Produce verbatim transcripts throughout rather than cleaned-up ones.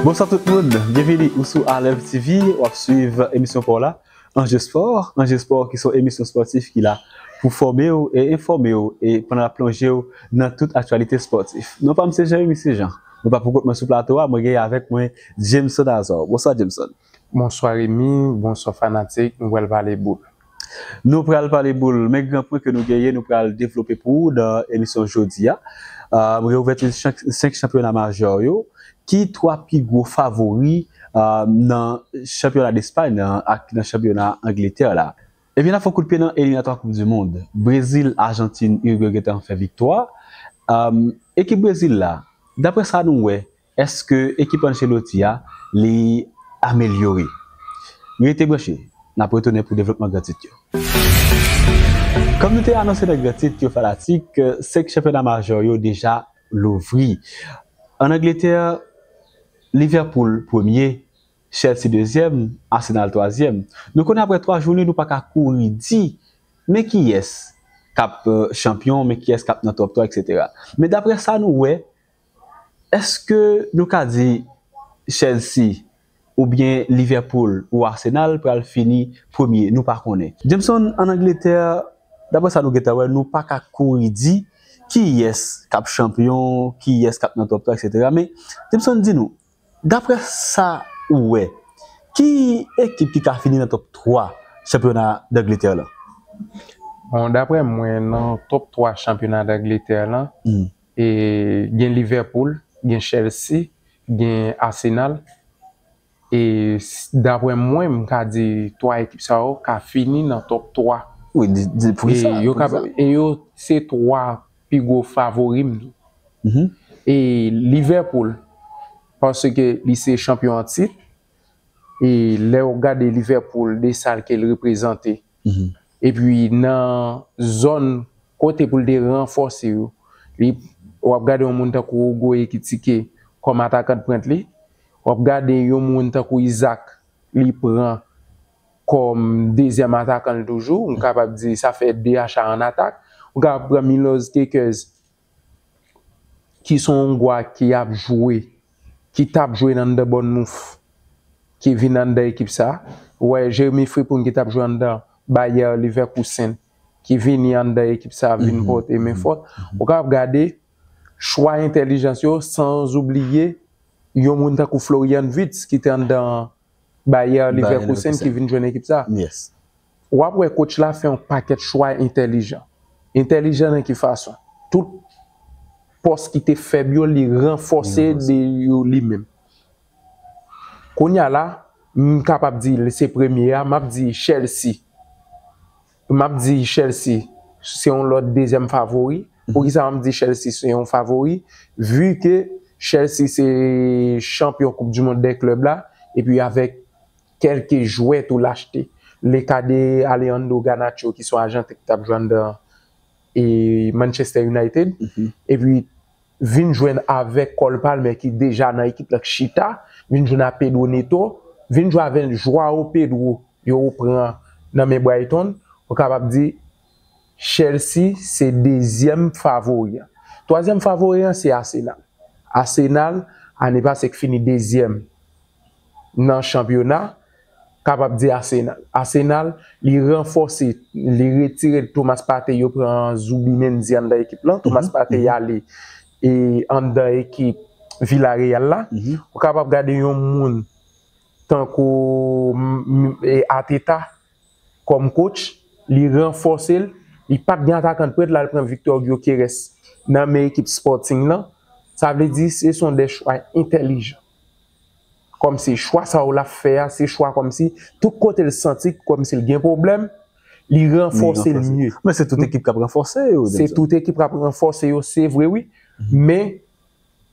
Bonswa tout moun, byenvini ou sou Alev T V, w ap swiv emisyon pa w la, Anje Spò. Anje Spò ki se yon emisyon spòtif ki la pou fòme w e enfòme w e pandan l ap plonje w nan tout aktyalite spòtif. Non pa m se Jean Remy Sejean. Mwen pa pou kont mwen sou plato a, mwen gen avèk mwen Jameson Azor. Bonswa Jameson. Bonswa Remy, bonswa fanatik, nou pral pale boul. Nou pral pale boul, men gran pwen ke nou genyen, nou pral devlope pou ou nan emisyon jodi a. Euh, reouvèti senk, senk chanpyona majè yo, ki twa pi gwo favori euh, nan chanpyona Despay nan, ak nan chanpyona Angletè la? Ebyen, n ap fè yon kout pye nan eliminatwa Koup di Mond. Brezil, Ajantin, Irigwe gentan fè viktwa. Euh, ekip Brezil la, daprè sa nou wè, èske ekip Ancelotti a, li amelyore? Rete branche, n ap retounen pou devlopman gran tit yo. Kòm nou te anonse nan gran tit yo fanatik, senk chanpyona majè yo deja louvri. An Angletè, Liverpool premye, Chelsea dezyèm, Arsenal twazyèm. Nou konnen aprè twa jounen, nou pa ka kouri di, men kiyès k ap euh, chanpyon, men kiyès k ap nan top twa, etsetera. Men daprè sa nou wè, èske nou ka di Chelsea oubyen Liverpool ou Arsenal pral fini premye? Nou pa konnen. Jameson, an Angletè, daprè sa nou gentan wè, nou pa ka kouri di kiyès k ap chanpyon, kiyès k ap nan top twa, etsetera. Men, Jameson, di nou, daprè sa ou wè, ki ekip ki ka fini nan top twa chanpyona Dangletè la? Bon, daprè mwen, nan top twa chanpyona Dangletè la, Hmm. e, gen Liverpool, gen Chelsea, gen Arsenal. E s- daprè mwen, m ka di twa ekip sa yo ka fini nan top twa. Wi, di, di, poukisa? E yo Poukisa? Ka, e yo se twa pi gwo favori m tou. Mhm. E Liverpool, paske li se chanpyon an tit, e lè w gade Liverpool, de sa ke l reprezante, Mhm. epi nan zòn kote pou l te ranfòse yo, li, w ap gade yon moun tankou Hugo Ekitike kòm atakan de pwent li, w ap gade yon moun tankou Isak, li pran kòm dezyèm atakan l toujou, m kapab di sa fè de acha an atak. Ou kapab pran Milos Kerkez, ki se yon Ongwa ki ap jwe, ki t ap jwe anndan Bournemouth, ki vin anndan ekip sa. Ou wè Jeremy Frimpong ki t ap jwe anndan Bayer Leverkusen, ki vini anndan ekip sa, vin Mhm. pote men Mhm. fòt. Mhm. Ou kapab gade chwa entèlijans yo, san oubliye yon moun tankou Florian Wirtz ki te anndan Bayer Bayer Leverkusen Leverkusen. Ki vin jwenn ekip sa. Yes. W ap wè coach la fè yon pakèt chwa entèlijan. Entèlijan nan ki fason? Tout pòs ki te fèb yo, li ranfòse Li ranfòse. De yo li menm. Kounye a la, m kapab di l se premye a, m ap di Chelsea. M ap di Chelsea se yon lòt dezyèm favori. Mhm. Poukisa m ap di Chelsea se yon favori? Vi ke Chelsea se chanpyon Koup di Mond dè klèb la, epi avèk kèlke jwè tou l achte. Le ka de Alejandro Garnacho ki se yon Ajantin ki t ap jwe anndan e Manchester United. Mhm. Epi vin jwenn avèk Cole Palmer ki deja nan ekip la k chita, vin jwenn ak Pedro Neto, vin jwe avèk Joao Pedro yo pran nan men Brighton, ou kapab di Chelsea se dezyèm favori an. Twazyèm favori an se Arsenal. Arsenal, ane pase k fini dezyèm nan chanpyona, kapab di Arsenal. Arsenal, li ranfòse, li retire Thomas Partey, yo pran Zubimendi anndan ekip lan. Thomas Mhm, Partey mhm. Ale e anndan ekip Villarreal la. Mhm. Ou kapab gade yon moun tankou m- m- e Arteta kòm coach, li ranfòse l, li pa t gen atakan de pwent, l al pran Victor Gyökeres nan men ekip Sporting lan. Sa vle di se son de chwa entèlijan. Kòmsi chwa sa yo l ap fè a, se chwa kòmsi tout kote l santi kòmsi l gen pwoblèm, li ranfòse l mye. Men se tout ekip k ap ranfòse yo, Se Jameson. Tout ekip k ap ranfòse yo, se vre wi. Mhm. Men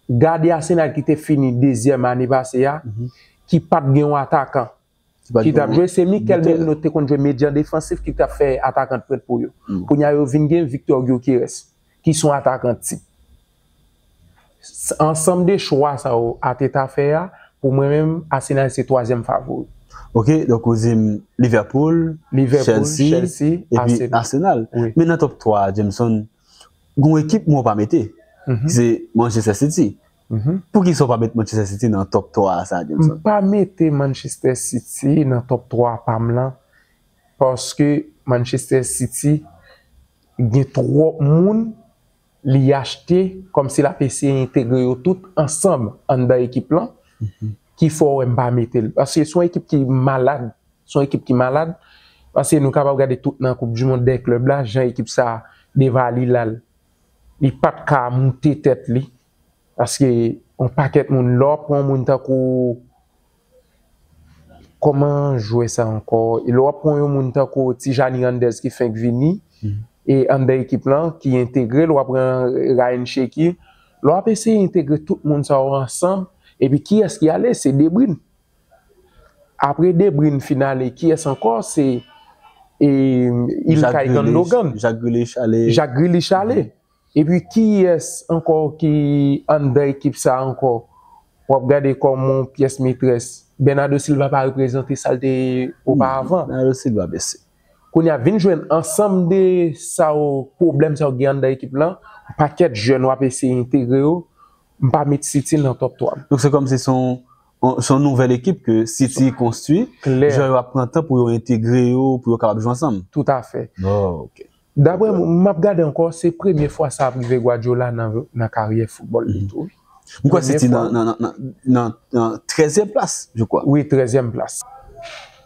gade Arsenal ki te fini dezyèm ane pase a, Mhm. ki pa t gen yon atakan Ki pa t ki t ap gen jwe, se Mikel biten. Merino te konn jwe medyan defansif ki t ap fè atakan de pwent pou yo. Mm. Kounye a yo vin gen Victor Gyökeres, ki se yon atakan tit. S- Ansanm de chwa sa yo Arteta fè a, pou mwen menm, Arsenal se twazyèm favori. Ok, donk ou di m Liverpool, Liverpool, Chelsea, Chelsea, epi Arsenal. Arsenal. Wi. Men nan top twa, Jameson, gon ekip mwen pa mete, Mhm. se Manchester City. Mhm. Poukisa w pa met Manchester City nan top twa a sa, Jameson? M pa mete Manchester City nan top twa pa m lan, paske Manchester City gen twòp moun li achte, kòmsi l ap eseye entegre yo tout ansanm anndan ekip lan, ki fè w wè m pa mete l. Paske se yon ekip ki malad, se yon ekip ki malad. Paske nou kapab gade tout nan Koup di Mond dè klèb la, jan ekip sa a devale l al, li pa t ka moute tèt li. Paske yon pakèt moun, lè w ap pran yon moun tankou, kòman jwè sa ankò? E lè w ap pran yon moun tankou Tijani Hernandez ki fenk vini, e anndan ekip lan, ki entegre l, w ap pran Ryan Cherki, lè w ap eseye entegre tout moun sa yo ansanm, epi kiyès ki ale? Se De Bruyne. Apre De Bruyne fin ale, kiyès ankò? Se, e, Ilkay Gundogan. Jack Grealish ale. Jack Grealish ale. Epi kiyès ankò ki anndan ekip sa ankò? W ap gade kòm yon pyès metrès. Bernardo Silva pa reprezante sa l te ye oparavan. Bernardo Silva blese. Kounye a, vin jwenn ansanm de sa yo, pwoblèm sa yo gen anndan ekip lan, yon pakèt jèn w ap eseye entegre yo, m pa met City nan top twa. Donk se kòmsi se yon, se yon nouvèl ekip ke City konstwi, jwè yo ap pran tan pou yo entegre yo, pou yo kapab jwe ansanm. Toutafè. Oh, ok. Daprè mwen, m ap gade ankò, se premye fwa sa ap rive Guardiola nan, nan karyè foutbòl li tou. M kwè City nan, nan, nan, nan, nan, nan trèzyèm plas, je crois. Wi, trèzyèm plas.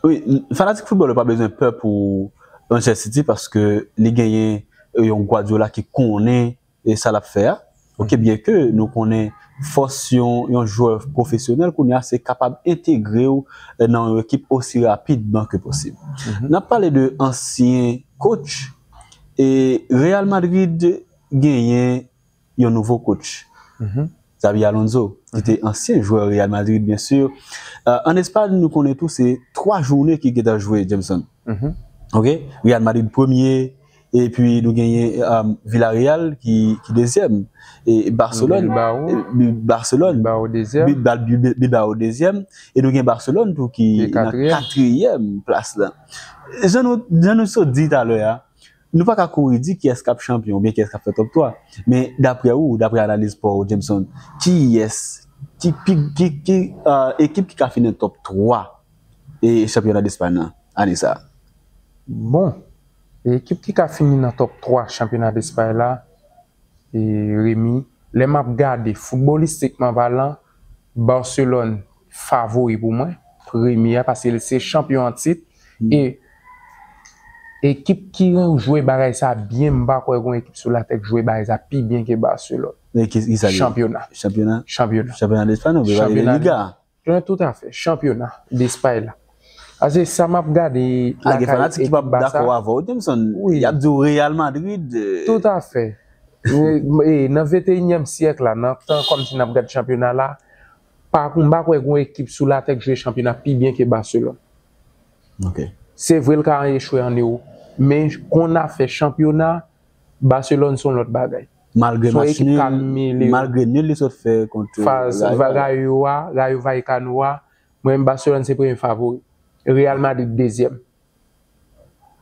Wi, fanatik foutbòl yo pa bezwen pè pou Manchester City paske li genyen, e, yon Guardiola ki konnen, e, sa l ap fè a. Ok, byen ke nou konnen fòs yon, yon jwè pwofesyonèl kounye a se kapab entegre w, e, nan yon ekip osi rapidman ke posib. N ap pale de ansyen coach, e Real Madrid genyen yon nouvo coach. Xabi Alonso, ki te ansyen jwè Real Madrid, byen si. E, ann Espay, nou konnen tou se twa jounen ki gentan jwe, Jameson. Ok? Real Madrid premye, epi nou genyen, e, Villarreal ki, ki dezyèm. E Barcelone, Bilbao. E, Bi-, Barcelone. Bilbao dezyèm. Bi-, Bal-, Bi-, Bi-, Bilbao dezyèm. E nou gen Barcelone tou ki nan katriyèm plas la. Jan nou, jan nou sot di talè a, nou pa ka kouri di kiyès k ap chanpyon oubyen kiyès k ap fè top twa. Men daprè ou, daprè analiz pa w, Jameson, kiyès, ki, ki, ki, ki, e, ekip ki ka fini nan top twa e chanpyona Despay nan ane sa a? Bon, ekip ki ka fini nan top twa chanpyona Despay la, e Remy, lè m ap gade foutbolistikman palan, Barcelone favori pou mwen, premye a, paske se chanpyon an tit, e ekip ki jwe bagay sa byen, m pa kwè gen ekip sou latè k jwe bagay sa pi byen ke Barcelone. E ki, ki sa li ye? Chanpyona. Chanpyona? Chanpyona. Chanpyona Despay, non, Liga. Tout à fait. Chanpyona Despay la. Paske sa m ap gade lakay ekip Barça. A, gen fanatik ki p ap dakò avè w, Jameson. Wi. Y ap di w Real Madrid, e. Tout à fait. E, e, nan venteyinyèm syèk la, nan tan kòmsi n ap gade chanpyona la, pa, m pa kwè gen yon ekip sou latè k jwe chanpyona pi byen ke Barcelone. Ok. Se vre l ka echwe an Ewòp, men kon afè chanpyona, Barcelone se yon lòt bagay. Malgre match nil, malgre nil li sot fè kont, e, Rayo a, Rayo Vallecano a, mwen menm Barcelone se premye favori. Real Madrid dezyèm.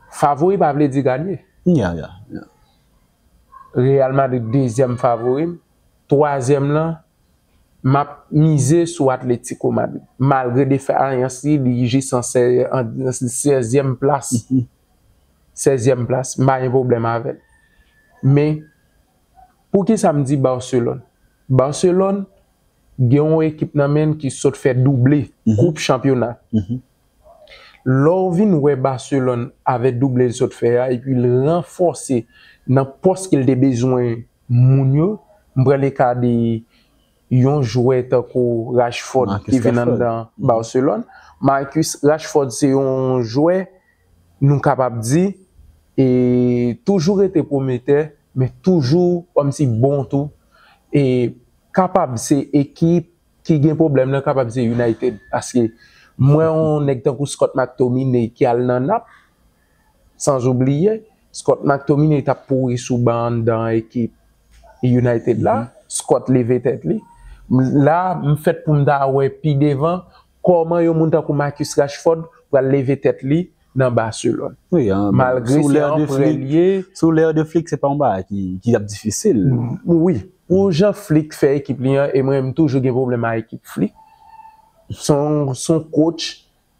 Favori pa vle di ganye. Ya, ya, ya. Real Madrid dezyèm favori m. Twazyèm lan, m ap mize sou Atlético Madrid. Malgre defayans li, li jis an sè-, an sèzyèm plas. Sèzyèm plas, m pa gen pwoblèm avè l. Men, poukisa m di Barcelone? Barcelone gen yon ekip nan men l ki sot fè double, koup chanpyona. Lè w vin wè Barcelone avè double l sot fè a, epi l ranfòse nan pòs ke l te bezwen moun yo, m pran le ka de yon jwè tankou Rashford ki vin anndan Barcelone. Marcus Rashford se yon jwè, nou kapab di, e toujou rete pwometè, men toujou kòmsi bon tou. E kapab se ekip ki gen pwoblèm nan, kapab se United. Paske m wè yon nèg tankou Scott McTominay ki al nan Nap, san oubliye, Scott McTominay t ap pouri sou ban anndan ekip United la. Scott leve tèt li. La, m fèt pou m ta wè pi devan kòman yon moun tankou Marcus Rashford pral leve tèt li nan Barcelone. Wi, an, Malgre sou se lè de anprè Flick, li ye, sou lè de Flick, se pa yon bagay ki, ki ap difisil. Wi, pou jan Flick fè ekip li an, e mwen menm toujou gen pwoblèm ak ekip Flick. Se yon, se yon coach,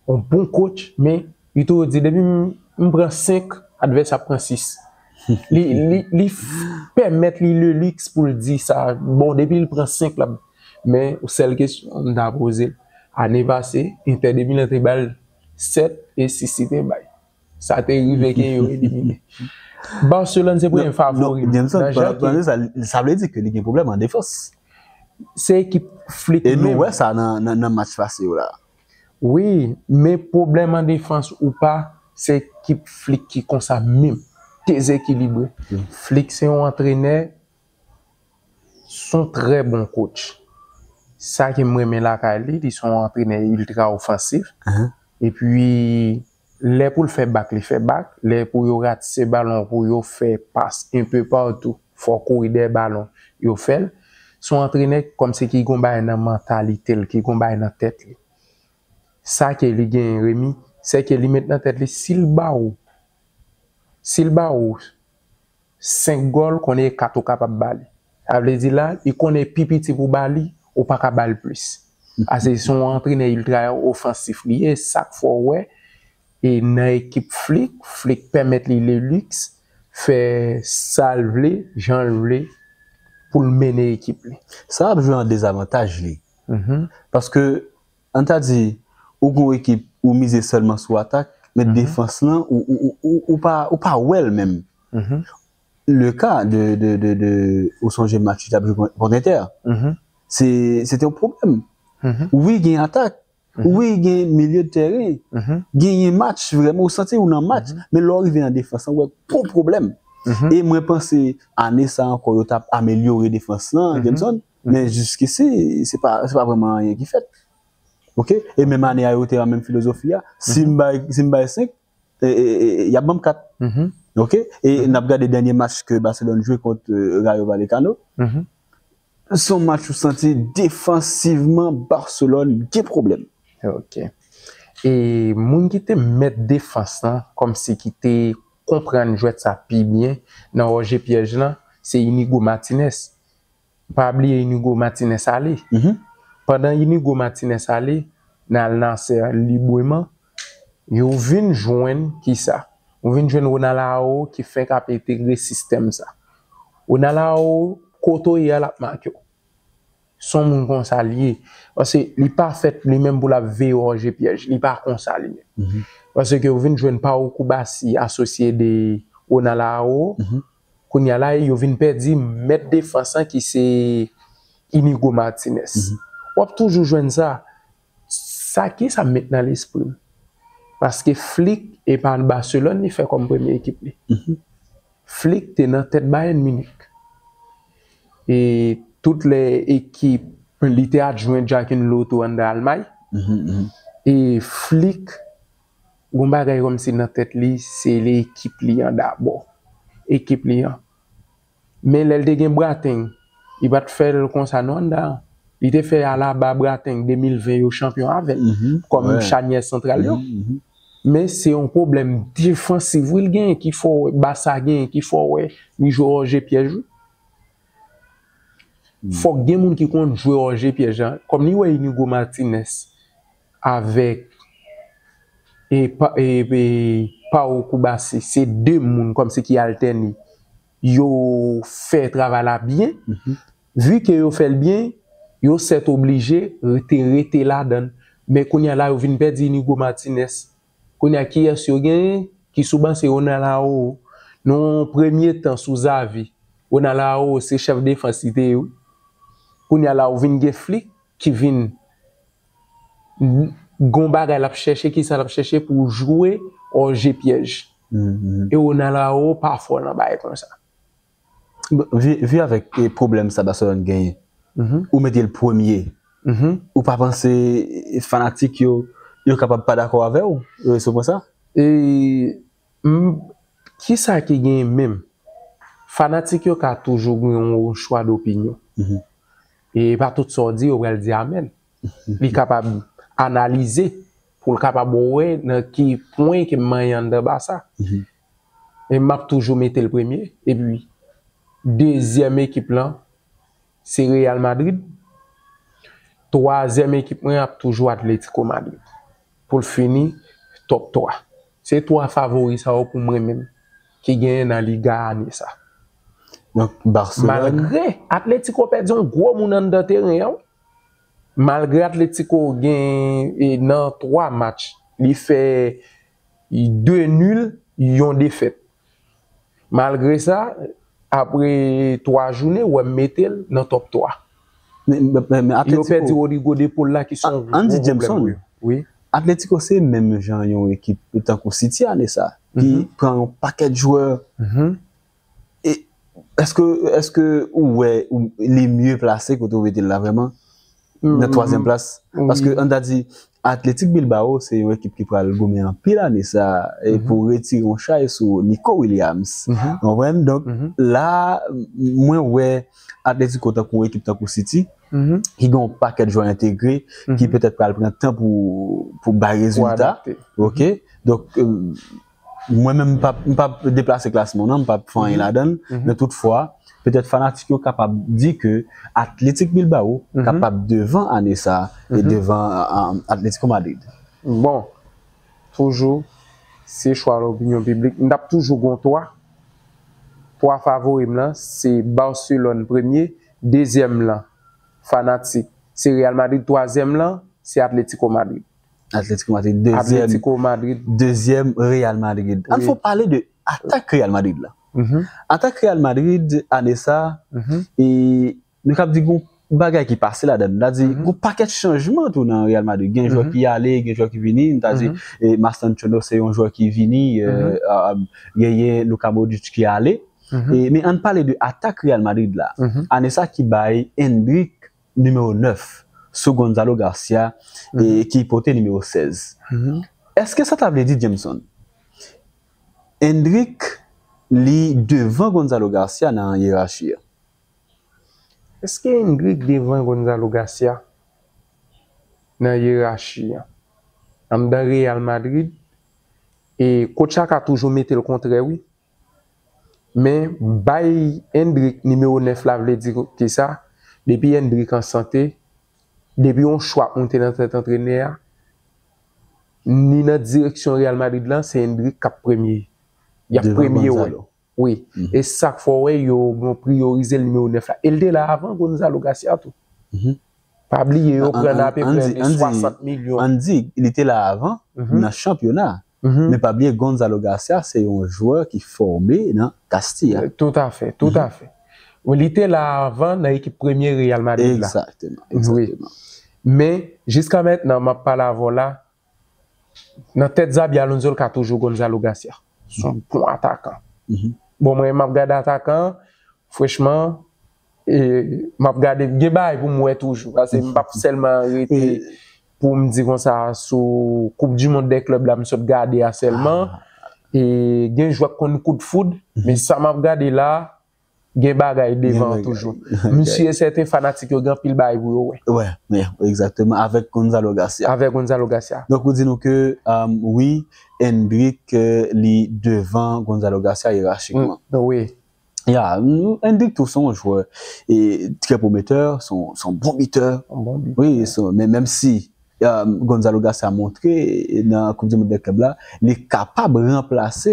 yon bon coach, men li toujou di depi m, m pran senk, advèsè ap pran sis. Li, li, li f- pèmèt li le luxe pou l di sa. Bon, depi l pran senk la, men sèl kesyon m ta poze l. Ane pase, Inter de Milan te ba l sèt e sis li te bay. Sa te rive ke yo elimine. Barcelone se premye favori. Jameson, Nan jan ke sa, sa vle di ke li gen pwoblèm an defans. Se ekip Flick E nou menm. Wè sa nan, nan, nan match pase yo la. Wi, men pwoblèm an defans ou pa, se ekip Flick ki konsa menm. Dezekilibre. Flick se yon antrenè, se yon trè bon coach. Sa ke m renmen lakay li, li se yon antrenè iltra ofansif. Epi, lè pou l fè bak, li fè bak. Lè pou yo ratise balon, pou yo fè pas un peu partout, fò kouri dèyè balon, yo fè l. Se yon antrenè kòmsi ki gon bagay nan mantalite l, ki gon bagay nan tèt li. Sa ke li genyen, Remy, se ke li met nan tèt li, si l ba ou, si l ba ou senk gòl, konnen e kat ou kapab ba li. Sa vle di la, li konnen pi piti pou ba li, ou pa ka ba l plis. Ase se yon antrenè iltra ofansif li ye, sa k fè w wè, e nan ekip Flick, Flick pèmèt li le luxe, fè sa l vle, jan l vle, pou l mennen ekip li. Sa ap jwe an dezavantaj li. Paske, ann ta di, ou gon ekip, ou mize sèlman sou atak, men defans lan, ou, ou, ou, ou, ou pa, ou pa wè l menm. Le ka de, de, de, de, ou sonje match li t ap jwe kont Inter. Se, se te yon pwoblèm. Wi, gen atak. Wi, gen milye de tèren. Genyen match, vrèman, ou santi ou nan match. Men lè w rive nan defans lan, ou wè gon pwoblèm. E mwen panse, ane sa ankò, yo t ap amelyore defans lan, Jameson. Men jiskisi, se pa, se pa vrèman anyen ki fèt. Ok? E menm ane a, yo te nan menm filozofi a. Si m bay, si m bay senk, e, e, e, y ap ban m kat. Ok? E n ap gade dènye match ke Barcelone jwe kont, e, Rayo Vallecano. Se yon match ou santi defansivman Barcelone gen pwoblèm. Ok. E moun ki te mèt defans lan, kòmsi ki te konprann jwèt sa pi byen nan Jorge Piège lan, se Inigo Martinez. Pa bliye Inigo Martinez ale. Pandan Inigo Martinez ale, nan Al Nassr libreman, yo vin jwenn kisa? Yo vin jwenn Ronald Araujo ki fenk ap entegre sistèm sa. Ronald Araujo, kote w ye a, l ap make w. Se yon moun konsa li ye. Paske li pa fèt li menm pou l ap veye Jorge Piège. Li pa konsa li menm. Paske yo vin jwenn Pau Cubarsí asosye de Ronald Araujo. Kounye a la, yo vin pèdi mèt defans lan ki se Inigo Martinez. W ap toujou jwenn sa. Sa ki sa m met nan lespri m? Paske Flick, e pa Barcelone li fè kòm premye ekip li. Flick te nan tèt Bayern Munich. E tout lè ekip, li te adjwen Joachim Low tou anndan Almay. E Flick, gon bagay kòmsi nan tèt li, se ekip li an dabò. Ekip li an. Men lè l te gen Boateng, li pa t fè l konsa non anndan an. Li te fè Alaba, Boateng, de mil ven yo chanpyon avè l, kòm chanyè santral yo. Men se yon pwoblèm defansif wi l genyen ki fè w wè, Barça genyen ki fè w wè li jwe Jorge Piège wi. Fòk gen moun ki konn jwe Jorge Piège an. Kòm li wè Inigo Martinez avèk e, Pa- e, e Pau Cubarsí, se de moun kòmsi ki altène. Yo fè travay la byen. Vi ke yo fè l byen, yo sèt oblije rete, rete ladan l. Men kounye a la, yo vin pèdi Inigo Martinez. Kounye a, kiyès yo genyen ki sou ban? Se Ronald Araujo. Nan yon premye tan sou Xavi, Ronald Araujo se chèf defans li te ye wi. Kounye a la, ou vin gen Flick ki vin gon bagay l ap chèche, kisa l ap chèche pou jwe Jorge Piège. E Ronald Araujo pa fò nan bagay konsa. Bon, vi, vi avèk, e, pwoblèm sa Barcelone genyen. Ou mete l premye. Ou pa panse, e, fanatik yo, yo kapab pa dakò avè w, e, sou pwen sa? E, m, kisa ki genyen menm? Fanatik yo ka toujou gen yon chwa dopinyon. E pa tout sa w di, yo pral di amèn. Li kapab analize pou l kapab wè nan ki pwen ke m manyen anndan Basa. E m ap toujou mete l premye. Epi, dezyèm ekip lan, se Real Madrid. Twazyèm ekip mwen ap toujou Atletico Madrid. Pou l fini top twa. Se twa favori sa yo pou mwen menm ki genyen nan Liga ane sa. Donk, Barcelone. Malgre Atletico pèdi yon gwo moun anndan teren an. Malgre Atletico gen e, nan twa match, li fè de nil, yon defèt. Malgre sa, apre twa jounen, w wè m mete l nan top twa. Men, men, men, men Yo pèdi Atletico, Rodrigo de Paul la ki se yon Andy gwo pwoblèm Jameson, pou yo. Wi. Atletico se menm jan yon ekip tankou City ane sa, ki pran yon pakèt jwè. E èske, èske ou wè ou, li mye plase kote ou mete l la vrèman? Nan twazyèm plas? Paske an ta di, Athletic Bilbao se yon ekip ki pral goumen anpil ane sa e pou retire yon chay sou Nico Williams. Ou konprann? Donk, la, mwen wè Atletico tankou yon ekip tankou City, ki gen yon pakèt jwè entegre, ki petèt pral pran tan pou, pou bay rezilta. Adapte. Ok? Donk, euh, mwen menm, m p ap, m p ap deplase klasman nan, m p ap fè anyen ladan l, men toutfwa, petèt fanatik yo kapab di ke Athletic Bilbao kapab devan ane sa e devan euh, Atletico Madrid. Bon, toujou, se chwa lopinyon piblik. M t ap toujou gon twa. Twa favori m lan, se Barcelone premye, dezyèm lan, fanatik, se Real Madrid, twazyèm lan, se Atletico Madrid. Atletico Madrid, dezyèm, Atletico Madrid, dezyèm Real Madrid. Ann fò pale de atak Real Madrid la. Atak Real Madrid ane sa, e nou kab di gon bagay ki pase ladan. N a di gon pakèt chanjman tou nan Real Madrid. Gen jwè ki ale, gen jwè ki vini. N ta di e, Mastantuono se yon jwè ki vini. Euh, euh, genyen Luka Modric ki ale. E, men ann pale de atak Real Madrid la. Ane sa ki bay Endrick nimewo nèf sou Gonzalo Garcia e ki pote nimewo sèz. Èske sa ta vle di, Jameson, Endrick li devan Gonzalo Garcia nan yerachi a? Èske Endrick devan Gonzalo Garcia nan yerachi an? Anndan Real Madrid, e coach la ka toujou mete l kontrè, wi. Men bay Endrick nimewo nèf la vle di kisa? Depi Endrick an sante, depi yon chwa ap moute nan tèt antrenè a, ni nan direksyon Real Madrid lan, se Endrick k ap premye. Y ap premye wè. Wi. E sa k fè w wè yo bon priyorize l nimewo nèf la. E l te la avan Gonzalo Garcia tou. Pa bliye yo pran l apeprè de swasant milyon. Ann di, li te la avan nan chanpyona. Men pa bliye Gonzalo Garcia se yon jwè ki fòme nan Castilla. Toutafè, toutafè. Li te la avan nan ekip premye Real Madrid la. Egzakteman, egzakteman. Men, jiska mentnan, m ap pale avè w la, nan tèt Xabi Alonso, l ka toujou Gonzalo Garcia. Se yon bon atakan. Bon, mwen, m ap gade atakan, franchman, e, m ap gade, gen bagay pou m wè toujou. Paske m p ap sèlman rete pou m di konsa sou Coupe du Monde des Clubs la, m sot gade a sèlman. E gen jwè k konn kout foud, men sa m ap gade la, gen bagay devan toujou. M si e sèten fanatik yo gen anpil bagay pou yo wè. Wè, wè, egzakteman, avèk Gonzalo Garcia. Avèk Gonzalo Garcia. Donk, ou di nou ke, um, wi, Endrick, euh, li devan Gonzalo Garcia yerachikman. Wi. Ya, Endrick tou se yon jwè e, trè pwometè, se yon, se yon bon bitè. Wi, men menm si Gonzalo Garcia montre nan Coupe du Monde des Clubs la, li kapab ranplase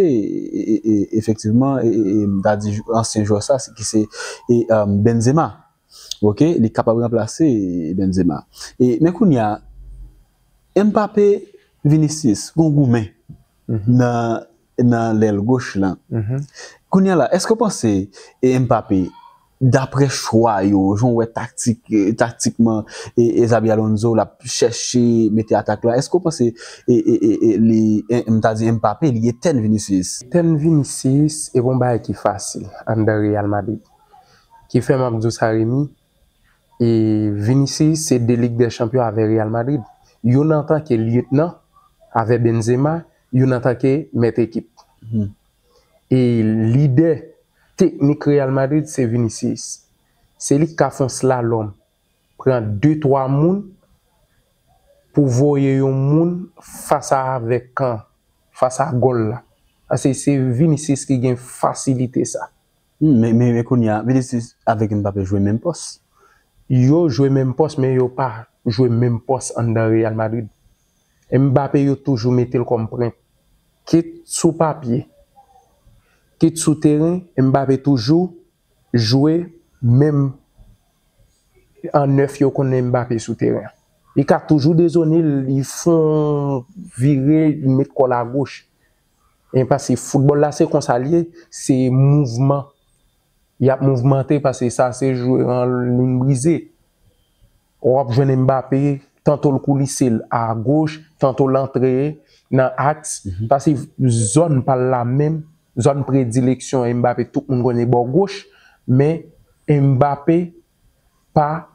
efektivman, m ta di ansyen jwè sa, ki se Benzema. Ok, li kapab ranplase Benzema. Men kounye a, Mbappé, Vinicius, gon goumen nan nan lèl goch lan. Kounye a la, èske w panse Mbappé, daprè chwa yo, jan w wè taktik, taktikman, Xabi Alonso l ap chèche mete atak la, èske w panse li, m ta di Mbappé, li etèn Vinicius? Etèn Vinicius, e pa yon bagay ki fasil anndan Real Madrid. Ki fè m ap di w sa, Remy, e Vinicius se de Lig dè Chanpyon avè Real Madrid. Youn antanke lyetnan avè Benzema, youn antanke mèt ekip. E lidè teknik Real Madrid se Vinicius. Se li k ka fè yon slalom, pran de twa moun, pou voye yon moun fas a avèk kan, fas a gòl la. Paske se Vinicius ki gen fasilite sa. Hmm, men, men, men kounye a, Vinicius avèk Mbappé jwe menm pòs. Yo jwe menm pòs, men yo pa jwe menm pòs anndan Real Madrid. Mbappé yo toujou mete l kòm prent. Kit sou papye, kit sou teren, Mbappé toujou jwe menm an nèf yo konnen Mbappé sou teren. Li ka toujou dezone l, li fè yon vire, li met kò l agoch. E paske foutbòl la se konsa l ye, se mouvman. Y ap mouvmante paske sa se jwe an liy brize. W ap jwenn Mbappé, tanto l koulise l agoch, tanto l antre nan aks, paske zòn pa l la menm, zòn predileksyon Mbappé, tout moun konnen bò goch, men Mbappé pa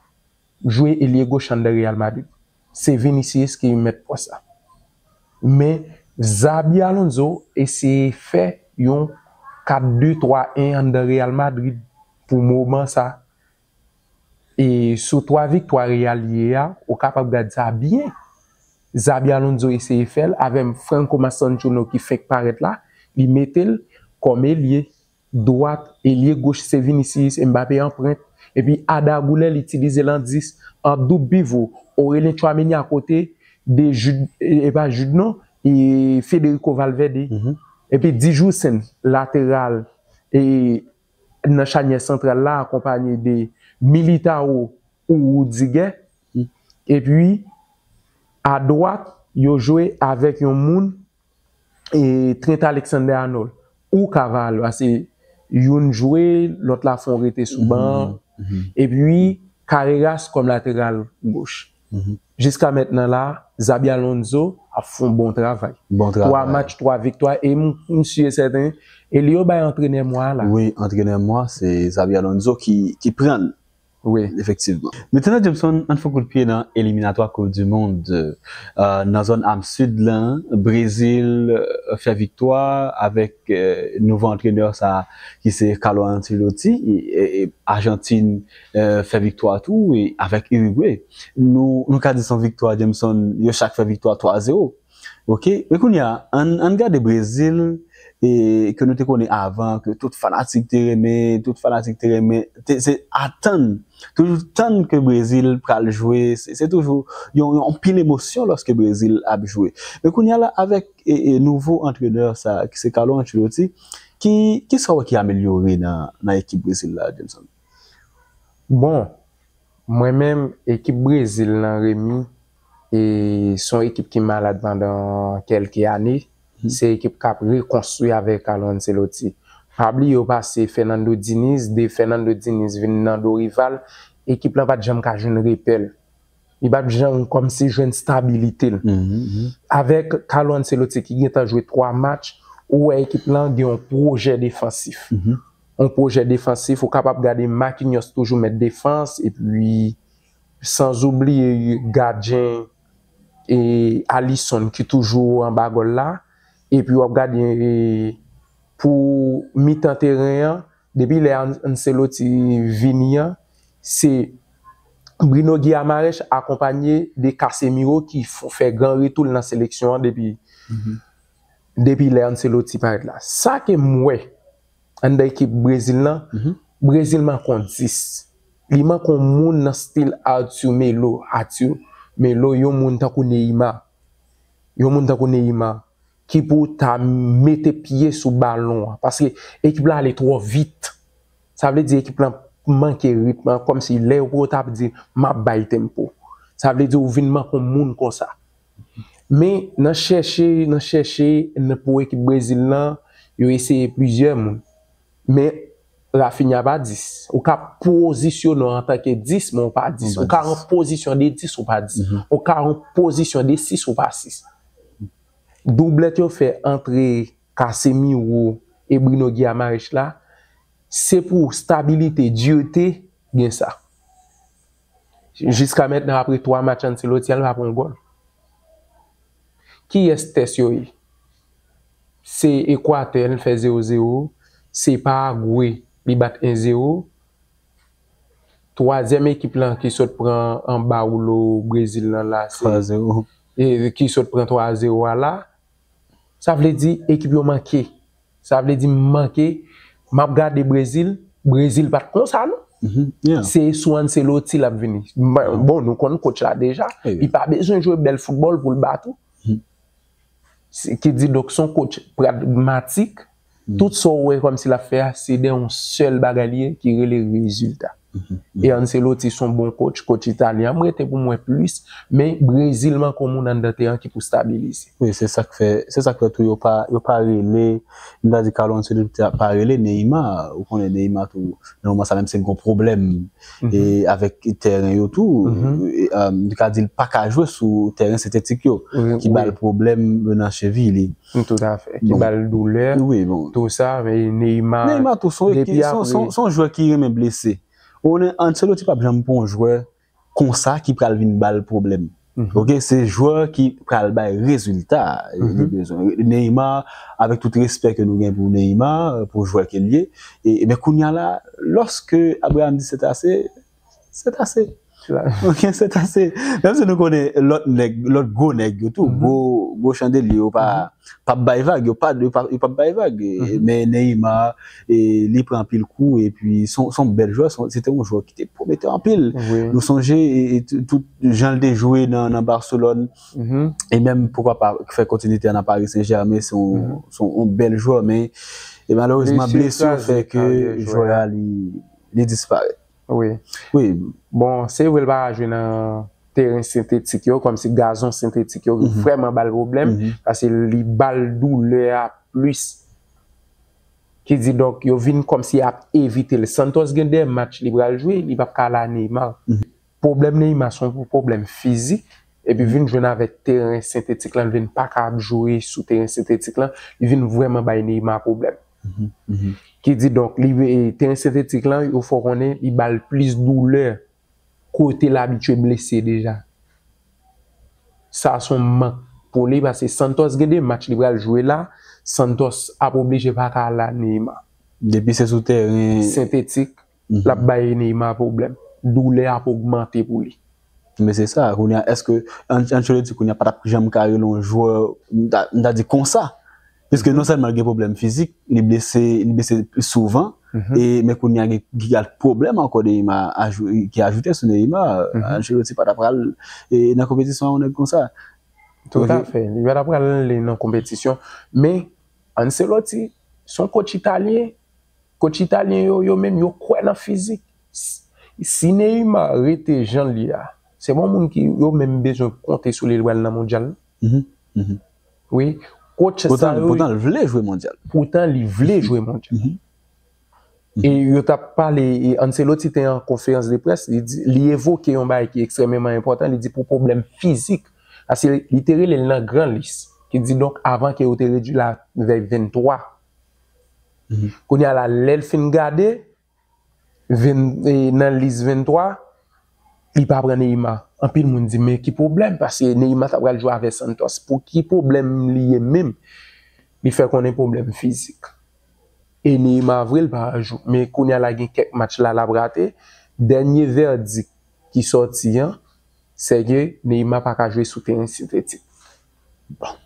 jwe elye goch anndan Real Madrid. Se Vinicius ki mèt pòs la. Men Xabi Alonso eseye fè yon kat de twa en anndan Real Madrid pou moman sa. E sou twa viktwa Real ye a, ou kapab gad sa byen. Xabi Alonso eseye fè l avè Franco Mastantuono ki fenk parèt la, li mete l kòm elye dwat, elye goch se Vinicius, Mbappé an prent. Epi Arda Güler, li itilize l an dis, an doub pivo, Aurelien Tchouaméni akote de Jude, e pa Jude non, e Federico Valverde. Epi Dijous, lateral, e nan chanyè santral la, akonpanye de Militao ou Rudiger. Epi, adwat, yo jwe avèk yon moun, e Trent Alexander-Arnold ou Carvajal, paske youn jwe, lòt la fè yon rete sou ban. Epi, Carreras kòm lateral goch. Jiska mentnan la, Xabi Alonso ap fè yon bon travay. Bon travay. Twa match, twa viktwa, e m, m si e sèten, e li yo bay antrenè mwa la. Wi, antrenè mwa, se Xabi Alonso ki, ki pran l. Wi. Efektivman. Mentnan, Jameson, ann fè kout pye nan eliminatwa Coupe du Monde. Euh, nan zòn Am Sid lan, Brezil euh, fè viktwa avèk euh, nouvo antrenè sa ki se Carlo Ancelotti. E, e, Ajantin euh, fè viktwa tou e avèk Uruguay. Nou, nou ka di se yon viktwa, Jameson, yo chak fè viktwa twa zewo. Ok, men kounye a, ann, ann gade Brezil e ke nou te konnen avan, ke tout fanatik te renmen, tout fanatik te renmen, te, se atann, toujou tann ke Brezil pral jwe, se, se toujou yon, yon pil emosyon lòske Brezil ap jwe. Men kounye a la, avèk e, e, nouvo antrenè sa, ki se Carlo Ancelotti, ki, ki sa w wè ki amelyore nan, nan ekip Brezil la, Jameson? Bon, mwen menm, ekip Brezil lan, Remy, e se yon ekip ki malad pandan kèlke ane. Se ekip k ap rekonstwi avèk Carlo Ancelotti. Pa bliye yo pase Fernando Diniz, de Fernando Diniz vin nan Dorival, ekip lan pa t janm ka jwenn repè l. Li pa t janm kòmsi jwenn stabilite l. Avèk Carlo Ancelotti ki gentan jwe twa match, ou wè ekip lan gen yon pwojè defansif. Yon pwojè defansif, ou kapab gade Marquinhos toujou mèt defans, epi sanzoubliye gadyen e Alisson ki toujou anba gòl la. Epi w ap gade e, pou mitan teren an, depi lè An- Ancelotti vini an, se Bruno Guimarães akonpanye de Casemiro ki f- fè gran retou l nan seleksyon an depi, depi lè Ancelotti parèt la. Sa ke m wè anndan ekip Brezil lan, Brezil manke yon dis. Li manke yon moun nan stil Arthur Melo. Arthur Melo, yon moun tankou Neymar. Yon moun tankou Neymar ki pou ta mete pye sou balon an. Paske ekip la ale twò vit. Sa vle di ekip lan manke ritm an, kòmsi lè yo t ap di, "M ap bay tempo." Sa vle di ou vin manke yon moun konsa. Men nan chèche, nan chèche, nan pou ekip Brezil lan, yo eseye plizyè moun. Men Raphinha pa dis. Ou ka pozisyone w antanke dis, men ou pa dis. Ou ka an pozisyon de dis, ou pa dis. Ou ka an pozisyon de sis, ou pa sis. Doublèt yo fè antre Casemiro e Bruno Guimarães la, se pou stabilite, dirte gen sa. Jiska mentnan, apre twa match Ancelotti, l pa pran gòl. Kiyès tès yo ye? Se Ekwatè, l fè zewo zewo. Se Paragwe, li bat en zewo. twazyèm ekip lan ki sot pran anba woulo Brezil lan la, se, e, ki sot pran twa a zewo a la, sa vle di ekip yo manke. Sa vle di m manke, m ap gade Brezil, Brezil pa t konsa non. Se sou Ancelotti l ap vini. Bon, nou konn coach la deja, li pa bezwen jwe bèl foutbòl pou l bat ou. Ki di donk se yon coach pragmatik. Tout sa w wè kòmsi l ap fè a, se de yon sèl bagay li ye ki rele rezilta. E Ancelotti se yon bon coach, coach italyen an, m rete pou m wè plis, men Brezil manke yon moun anndan teren ki pou stabilize. Wi, se sa k fè, se sa k fè tou yo pa, yo pa rele, m ta di Carlo Ancelotti pa rele Neymar, ou konnen Neymar tou, nan moman sa menm se l gon pwoblèm e avèk tèren yo tou, e, um, nou ka di l pa ka jwe sou tèren sentetik yo, ki ba l pwoblèm nan cheviy li. Toutafè. Ki ba l doulè, tou sa, men Neymar, Neymar tou, se yon jwè ki renmen blese. Ou konnen Ancelotti p ap janm pran yon jwè konsa ki pral vin ba l pwoblèm. Ok, se jwè ki pral bay rezilta li bezwen. Neymar, avèk tout respè ke nou gen pou Neymar, pou jwè ke l ye, e, men kounye a la, lòske Abraham di c'est assez, c'est assez. Ok, c'est assez. Menm si nou konnen lòt nèg, lòt gwo nèg yo tou, gwo, gwo chandelye yo pa, p ap bay vag, yo pa, yo pa, yo p ap bay vag. Men Neymar, e, li pran anpil kou, epi se yon, se yon bèl jwè, se yon, se te yon jwè ki te pwometè anpil. Nou sonje, e, e, tout, tout jan l te jwe nan, nan Barcelone, e menm, poukwa pa, fè kontinite nan Paris Saint-Germain, se yon, se yon bèl jwè, men, e malerezman, blesi fè ke jwè a, li, li disparèt. Wi. Wi. Bon, se vre l pa ka jwe nan teren sentetik yo, kòmsi gazon sentetik yo vrèman ba l pwoblèm, paske li ba l doulè a plis. Ki di donk, yo vin kòmsi ap evite l. Santos gen de match li pral jwe, li p ap ka la Neymar. Pwoblèm Neymar se yon pwoblèm fizik, epi vin jwenn avèk teren sentetik lan, li vin pa ka ap jwe sou teren sentetik lan, li vin vrèman bay Neymar pwoblèm. Ki di donk, li, e, teren sentetik lan, yo fè w konnen, li ba l plis doulè kote l abitye blese deja. Sa se yon mank pou li, paske Santos gen de match li pral jwe la, Santos ap oblije pa ka la Neymar. Depi se sou teren sentetik, l ap bay Neymar pwoblèm. Doulè ap ogmante pou li. Men se sa, kounye a, èske An-, Ancelotti kounye a pa t ap janm ka rele yon jwè, m ta, m ta di konsa? Piske non sèlman l gen pwoblèm fizik, li blese, li blese souvan, e, men kounye a gen, gen pwoblèm ankò Neymar ajou-, ki ajoute sou Neymar, Ancelotti pa t ap pral, e, nan konpetisyon a yon nèg konsa. Toutafè, li pa t ap pral nan konpetisyon, men Ancelotti, se yon coach italyen, coach italyen yo, yo menm, yo kwè nan fizik. Si, si Neymar rete jan l ye a, se pa yon moun ki yo menm bezwen konte sou li, li pral nan mondyal. Wi, coach sa yo. Poutan l vle jwe mondyal. Poutan li vle jwe mondyal. E yo t ap pale, e Ancelotti te an konferans de près, li di, li evoke yon bagay ki ekstrèmeman enpòtan, li di pou pwoblèm fizik. Paske li te rele l nan gran lis, ki di donk avan ke yo te redui l a vè venntwa. Kounye a la, lè l fin gade, ven-, e, nan lis venntwa, li pa pran Neymar. Anpil moun di, men ki pwoblèm? Paske Neymar ta pral jwe avè Santos. Pou ki pwoblèm li ye menm? Li fè konnen pwoblèm fizik. E Neymar vre, l pa jwe. Men kounye a la, gen kèk match la, l ap rate. Dènye vèdik ki sòti an, se ke Neymar pa ka jwe sou teren sentetik. Bon.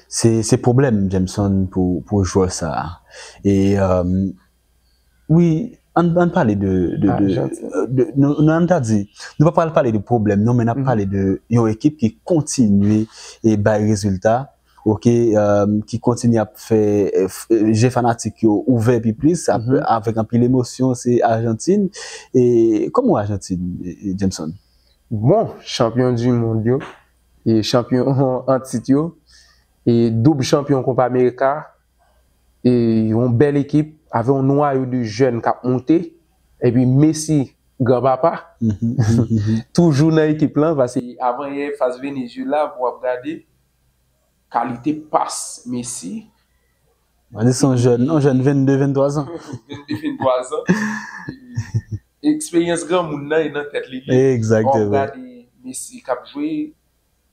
Se, se pwoblèm, Jameson, pou, pou jwè sa a. E, um, wi, ann, ann pale de, de, de, de, nou, nou, ann ta di, nou pa pral pale de pwoblèm, non, men n ap pale de yon ekip ki kontinye e bay rezilta, ok, um, ki kontinye ap fè, e, f-, e, je fanatik yo ouvè pi plis, ap, avèk anpil emosyon, se Ajantin. E kòman w wè Ajantin, e, e, Jameson? Bon, chanpyon di mond yo, e chanpyon an tit yo, e doub chanpyon Kopa Amerika, e yon bèl ekip, avè yon nwayo de jèn k ap monte, epi Messi, granpapa, toujou nan ekip lan, paske avan yè fas Venezuela, pou w ap gade, kalite pas Messi. Mwen di se yon jèn, yon jèn vennde, venntwa zan. Vennde, venntwa zan. Eksperyans granmoun nan e nan tèt li li. Egzakteman. Lè w gade Messi k ap jwe,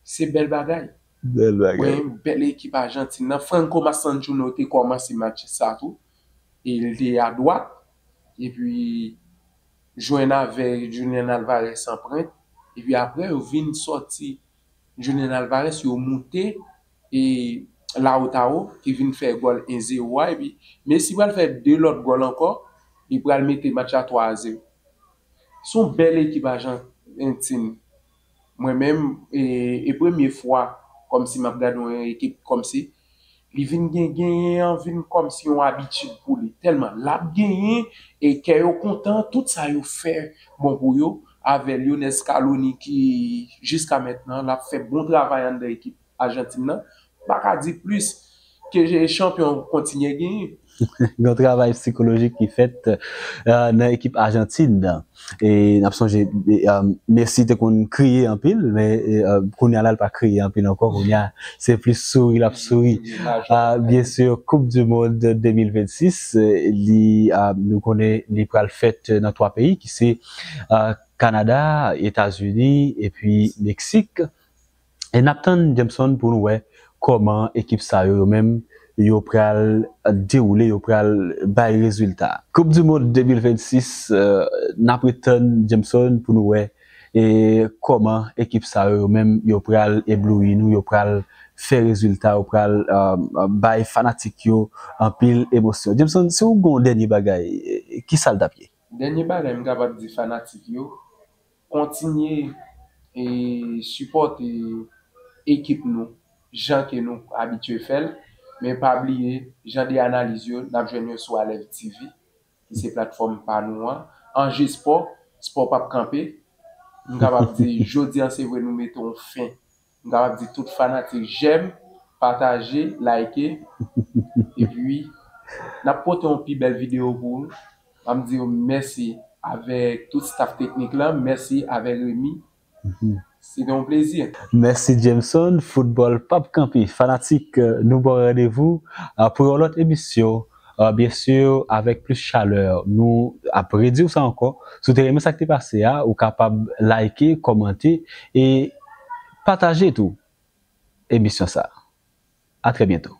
se bèl bagay. Bèl bagay. Mwen, bèl ekip Ajantin nan. Franco Mastantuono te kòmanse match sa tou. E li te adwat. Epi, jwenn avè Julian Alvarez an prent, epi apre yo vin sòti Julian Alvarez, yo moute e Lautaro ki vin fè gòl en zewo a, epi Messi pral fè de lòt gòl ankò, li pral mete match la twa a zewo. Se yon bèl ekip Ajantin. Mwen menm, e, e premye fwa kòmsi m ap gade yon ekip kòmsi li vin gen, genyen an vin kòmsi yon abitid pou li. Tèlman l ap genyen, e kè yo kontan, tout sa yo fè bon pou yo, avè Lionel Scaloni ki, jiska mentnan, l ap fè bon travay anndan ekip Ajantin nan. M pa ka di plis ke chanpyon kontinye genyen. Gen yon travay sikolojik ki fèt, euh, nan ekip Ajantin nan. E n ap sonje, e, um, Messi te konn kriye anpil, men, e, um, kounye a la, l pa kriye anpil ankò. Kounye a, se plis souri l ap souri. Ah, byen si, Koup di Mond de mil vennsis, e, li, ah, nou konnen li pral fèt nan twa peyi, ki se, ah, Kanada, Etazini, epi Meksik. E n ap tann Jameson pou nou wè kòman ekip sa yo, yo menm, yo pral dewoule, yo pral bay rezilta. Koup di Mond de mil vennsis, euh, n ap ret tann Jameson pou nou wè e kòman ekip sa yo, yo menm, yo pral eblouyi nou, yo pral fè rezilta, yo pral, euh, bay fanatik yo anpil emosyon. Jameson, si w gen yon dènye bagay, e, ki sa l t ap ye? Dènye bagay m kapab di fanatik yo, kontinye e sipòte ekip nou jan ke nou abitye fè l, men pa bliye jan de analiz yo n ap jwenn yo sou Alèv T V, ki se platfòm pa nou an. Anje Spò, spò p ap kanpe. M kapab di jodi an se vre nou mete yon fen. M kapab di tout fanatik, jèm, pataje, like, epi n ap pote yon pi bèl videyo pou ou. M ap di yo mèsi avèk tout staff teknik lan, mèsi avèk Remy. Se te yon plezi. Mèsi Jameson, foutbòl p ap kanpe. Fanatik, euh, nou ba w randevou, euh, pou yon lòt emisyon, euh, byen si, avèk plis chalè. Nou ap redi w sa ankò. Si w te renmen sa k te pase a, ou kapab like, kòmante e pataje tou emisyon sa. A trè byento.